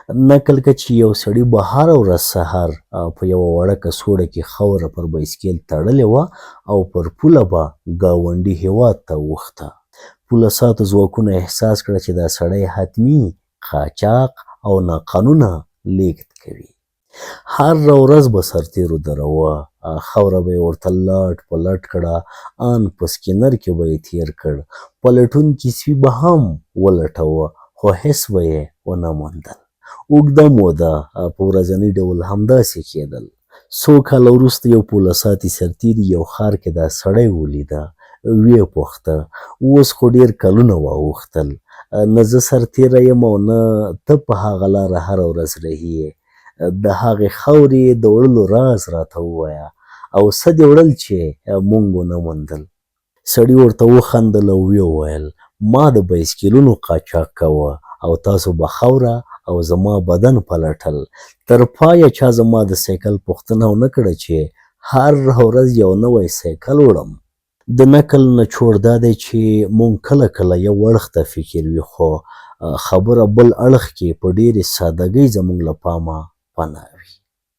نقل که چې یو سړي به هره ورځ سهار په یوه وړه کڅوړه کې خاوره پر بایسکل تړلې وه او پر پوله به ګاونډي هېواد ته اوښته. پوله ساتو ځواکونو احساس کړه چې دا سړی حتمي قاچاق او ناقانونه لېږد کوي. هره ورځ به سرتېرو دروه، خاوره به یې ورته لټ په لټ کړه، ان په سکینر کې به یې تېر کړ، پلټونکي سپي به هم ولټوه، خو هېڅ به یې ونه موندل. اوږده موده په ورځني ډول همداسې کېدل. څو کاله وروسته یو پوله ساتي سرتېري یو ښار کې دا سړی ولیده، ویې پوښته، اوس خو ډېر کلونه واوښتل، نه زه سرتېری یم او نه ته په هغه لاره هره ورځ رهي یې، د هغې خاورې د وړلو راز راته ووایه او څه دې وړل چې مونږ ونه موندل؟ سړي ورته وخندل او ویې ویل، ما د بایسکلونو قاچاق کاوه او تاسو به خاوره او زما بدن پلټل. تر پایه چا زما د سایکل پوښتنه ونه کړه چې هره ورځ یو نوی سایکل وړم. د نقل نچوړ دا دی چې مونږ کله کله یو اړخ ته فکر وي خو خبره بل اړخ کې په ډېرې سادګۍ زمونږ له پامه پناه وي.